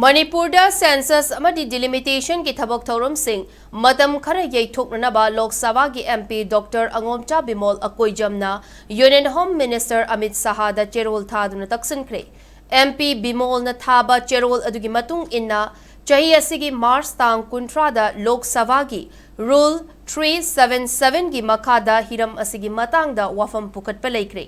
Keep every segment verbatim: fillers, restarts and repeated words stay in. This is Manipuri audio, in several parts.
ꯃꯅꯤꯄꯨꯔꯗ census ꯑꯃꯗꯤ delimitationꯒꯤ ꯊꯕꯛ ꯊꯧꯔꯝꯁꯤꯡ ꯃꯇꯝ ꯈꯔ ꯌꯩꯊꯣꯛꯅꯅꯕ ꯂꯣꯛ ꯁꯚꯥꯒꯤ MP Doctor ꯑꯉꯣꯝꯆꯥ Bimol ꯑꯀꯣꯏꯖꯝꯅ Union Home Minister Amit ꯁꯍꯥꯗ ꯆꯦꯔꯣꯜ ꯊꯥꯗꯨꯅ ꯇꯛꯁꯤꯟꯈ꯭ꯔꯦ꯫ MP ꯕꯤꯃꯣꯜꯅ ꯊꯥꯕ ꯆꯦꯔꯣꯜ ꯑꯗꯨꯒꯤ ꯃꯇꯨꯡ ꯏꯟꯅ, ꯆꯍꯤ ꯑꯁꯤꯒꯤ ꯃꯥꯔꯆ ꯇꯥꯡ ꯀꯨꯟꯊ꯭ꯔꯥꯗ ꯂꯣꯛ ꯁꯚꯥꯒꯤ Rule three seven sevenꯒꯤ ꯃꯈꯥꯗ ꯍꯤꯔꯝ ꯑꯁꯤꯒꯤ ꯃꯇꯥꯡꯗ ꯋꯥꯐꯝ ꯄꯨꯈꯠꯄ ꯂꯩꯈ꯭ꯔꯦ꯫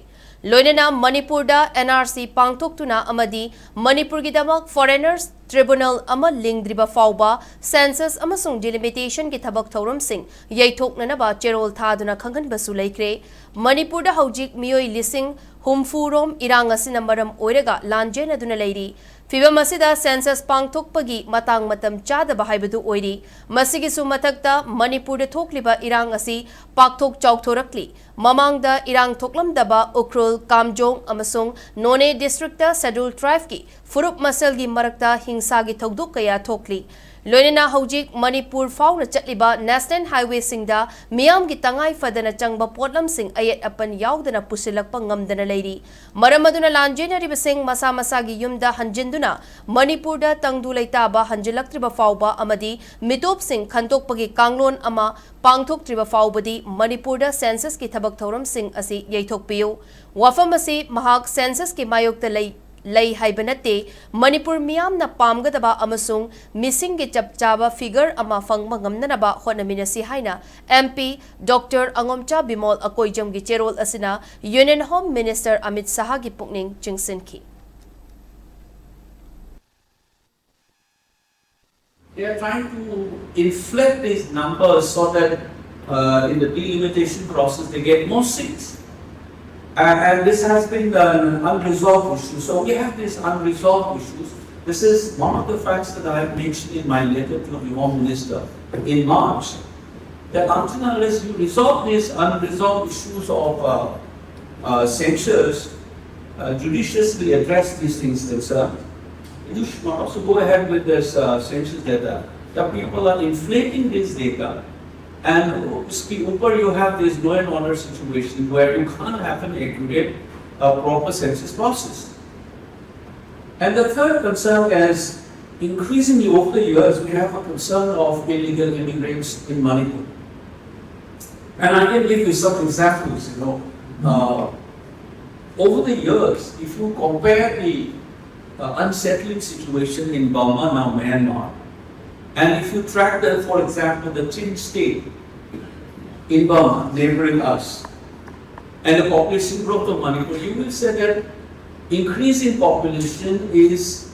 ꯂꯣꯏꯅꯅ ꯃꯅꯤꯄꯨꯔꯗ NRC ꯄꯥꯡꯊꯣꯛꯇꯨꯅ ꯑꯃꯗꯤ ꯃꯅꯤꯄꯨꯔꯒꯤꯗꯃꯛ Foreigners Tribunal ꯑꯃ ꯂꯤꯡꯗ꯭ꯔꯤꯕ ꯐꯥꯎꯕ census ꯑꯃꯁꯨꯡ delimitationꯒꯤ ꯊꯕꯛ ꯊꯧꯔꯝꯁꯤꯡ ꯌꯩꯊꯣꯛꯅꯅꯕ ꯆꯦꯔꯣꯜ ꯊꯥꯗꯨꯅ ꯈꯪꯍꯟꯕꯁꯨ ꯂꯩꯈ꯭ꯔꯦ꯫ ꯃꯅꯤꯄꯨꯔꯗ ꯍꯧꯖꯤꯛ ꯃꯤꯑꯣꯏ ꯂꯤꯁꯤꯡ ꯍꯨꯝꯐꯨ ꯔꯣꯝ ꯏꯔꯥꯡ ꯑꯁꯤꯅ ꯃꯔꯝ ꯑꯣꯏꯔꯒ ꯂꯥꯟꯖꯦꯟꯅꯗꯨꯅ ꯂꯩꯔꯤ꯫ ꯐꯤꯚꯝ ꯑꯁꯤꯗ census ꯄꯥꯡꯊꯣꯛꯄꯒꯤ ꯃꯇꯥꯡ ꯃꯇꯝ ꯆꯥꯗꯕ ꯍꯥꯏꯕꯗꯨ ꯑꯣꯏꯔꯤ꯫ ꯃꯁꯤꯒꯤꯁꯨ ꯃꯊꯛꯇ ꯃꯅꯤꯄꯨꯔꯗ ꯊꯣꯛꯂꯤꯕ ꯏꯔꯥꯡ ꯑꯁꯤ ꯄꯥꯛꯊꯣꯛ ꯆꯥꯎꯊꯣꯔꯛꯂꯤ꯫ ꯃꯃꯥꯡꯗ ꯏꯔꯥꯡ ꯊꯣꯛꯂꯝꯗꯕ ꯎꯈ꯭ꯔꯨꯜ, ꯀꯥꯝꯖꯣꯡ ꯑꯃꯁꯨꯡ ꯅꯣꯅꯦ districtꯇ Scheduled Tribeꯀꯤ ꯐꯨꯔꯨꯞ ꯃꯁꯦꯜꯒꯤ ꯃꯔꯛꯇ ꯍꯤꯡꯁꯥꯒꯤ ꯊꯧꯗꯣꯛ ꯀꯌꯥ ꯊꯣꯛꯂꯤ꯫ ꯂꯣꯏꯅꯅ ꯍꯧꯖꯤꯛ ꯃꯅꯤꯄꯨꯔ ꯐꯥꯎꯅ ꯆꯠꯂꯤꯕ national highwayꯁꯤꯡꯗ ꯃꯤꯌꯥꯝꯒꯤ ꯇꯉꯥꯏ ꯐꯗꯅ ꯆꯪꯕ ꯄꯣꯠꯂꯝꯁꯤꯡ ꯑꯌꯦꯠ ꯑꯄꯟ ꯌꯥꯎꯗꯅ ꯄꯨꯁꯤꯜꯂꯛꯄ ꯉꯝꯗꯅ ꯂꯩꯔꯤ꯫ ꯃꯔꯝ ꯑꯗꯨꯅ ꯂꯥꯟꯖꯦꯟꯅꯔꯤꯕꯁꯤꯡ ꯃꯁꯥ ꯃꯁꯥꯒꯤ ꯌꯨꯝꯗ ꯍꯟꯖꯤꯟꯗꯨꯅ ꯃꯅꯤꯄꯨꯔꯗ ꯇꯪꯗꯨ ꯂꯩꯇꯥꯕ ꯍꯟꯖꯤꯜꯂꯛꯇ꯭ꯔꯤꯕ ꯐꯥꯎꯕ ꯑꯃꯗꯤ ꯃꯤꯇꯣꯞꯁꯤꯡ ꯈꯟꯗꯣꯛꯄꯒꯤ ꯀꯥꯡꯂꯣꯟ ꯑꯃ ꯄꯥꯡꯊꯣꯛꯇ꯭ꯔꯤꯕ ꯐꯥꯎꯕꯗꯤ ꯃꯅꯤꯄꯨꯔꯗ censusꯀꯤ ꯊꯕꯛ ꯊꯧꯔꯝꯁꯤꯡ ꯑꯁꯤ ꯌꯩꯊꯣꯛꯄꯤꯌꯨ꯫ ꯋꯥꯐꯝ ꯑꯁꯤ ꯃꯍꯥꯛ censusꯀꯤ ꯃꯥꯌꯣꯛꯇ ꯂꯩ, ꯂꯩ ꯍꯥꯏꯕ ꯅꯠꯇꯦ꯫ ꯃꯅꯤꯄꯨꯔ ꯃꯤꯌꯥꯝꯅ ꯄꯥꯝꯒꯗꯕ ꯑꯃꯁꯨꯡ ꯃꯤꯁꯤꯡꯒꯤ ꯆꯞ ꯆꯥꯕ figure ꯑꯃ ꯐꯪꯕ ꯉꯝꯅꯅꯕ ꯍꯣꯠꯅꯃꯤꯟꯅꯁꯤ ꯍꯥꯏꯅ MP Doctor ꯑꯉꯣꯝꯆꯥ ꯕꯤꯃꯣꯜ ꯑꯀꯣꯏꯖꯝꯒꯤ ꯆꯦꯔꯣꯜ ꯑꯁꯤꯅ Union Home Minister ꯑꯃꯤꯠ ꯁꯍꯥꯒꯤ ꯄꯨꯛꯅꯤꯡ ꯆꯤꯡꯁꯤꯟꯈꯤ꯫ They are trying to inflate these numbers so that uh, in the delimitation process they get more seats. And, and this has been an unresolved issue. So we have these unresolved issues. This is one of the facts that I have mentioned in my letter to the Home Minister in March, that until unless you resolve these unresolved issues of uh, uh, censures, uh, judiciously address these things themselves, you should not also go ahead with this uh, census data. The people are inflating this data and उसके ऊपर you have this law and order situation where you can't have an accurate, uh, proper census process. And the third concern is Increasingly over the years, we have a concern of illegal immigrants in Manipur. And I can give you some examples, you know. Uh, over the years, if you compare the uh, unsettling situation in Burma, now Myanmar, and if you track the, for example, the Chin state in Burma, neighboring us, and the population growth of Manipur, you will say that increase in population is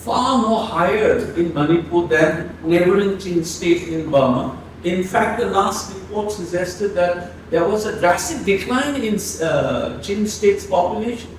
far more higher in Manipur than neighboring Chin state in Burma. In fact, the last report suggested that there was a drastic decline in uh, Chin state's population.